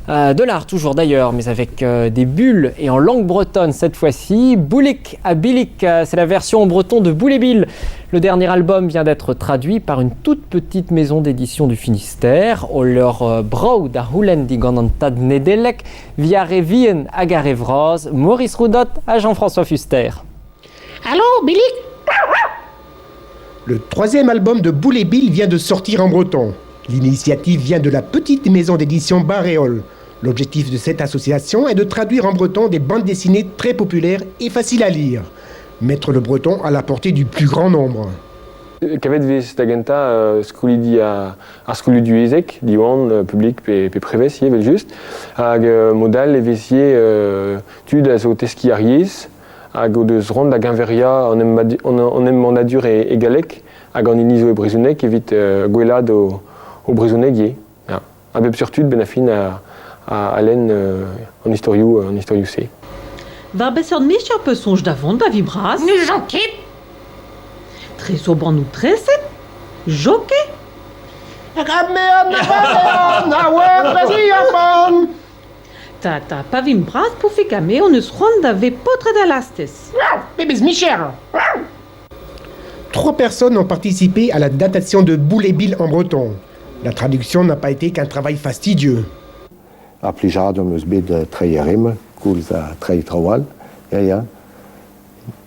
De l'art toujours d'ailleurs, mais avec des bulles et en langue bretonne cette fois-ci. Boulik à Bilik, c'est la version en breton de Boule et Bill. Le dernier album vient d'être traduit par une toute petite maison d'édition du Finistère. O leur brav da c'houlenn digant an tad Nedelec, via re vihan hag ar re vras, Maurice Roudot ha Jean-François Fuster. Allô, Bilik Le troisième album de Boule et Bill vient de sortir en breton. L'initiative vient de la petite maison d'édition Baréol. L'objectif de cette association est de traduire en breton des bandes dessinées très populaires et faciles à lire. Mettre le breton à la portée du plus grand nombre. Kavet vez da gentañ skolidi ar skolioù divyezhek, Diwan, publik pe, pe prevez ivez evel-just, hag mod all e vez ivez tud a zo teskiñ ar yezh hag o deus c'hoant da geñveriañ an embannadur e, e galleg hag an hini zo e brezhoneg evit gwellaat o, o brezhoneg ivez. Ya. A bep seurt tud benn ar fin a, a, a lenn an istorioù an istorioù-se. War beseurt micher 'peus soñj da vont da vi bras? N'ouzon ket. Tresour bannoù treset? Jockey? Tata, pa vimp bras, Poufig ha me hon eus c'hoant da vezañ paotred al lastez. Pebezh micher! Trois personnes ont participé à la datation de Boule et Bill en breton. La traduction n'a pas été qu'un travail fastidieux. Ar plijadur 'm eus bet treiñ ar re-mañ, koulz ha treiñ traoù all. Ya, ya.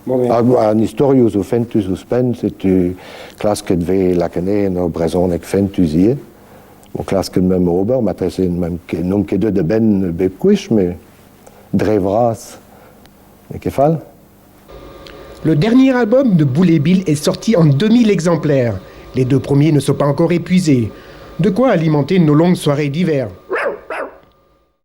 An istorioù zo fentus ouzhpenn, setu klasket 'vez lakaat anezhe en ur brezhoneg fentus ivez. O klasket meump ober, marteze n'omp ket deuet a-benn bep gwech, met dre vras n'eo ket fall. Le dernier album de Boule et Bill est sorti en 2000 exemplaires. Les deux premiers ne sont pas encore épuisés. De quoi alimenter nos longues soirées d'hiver.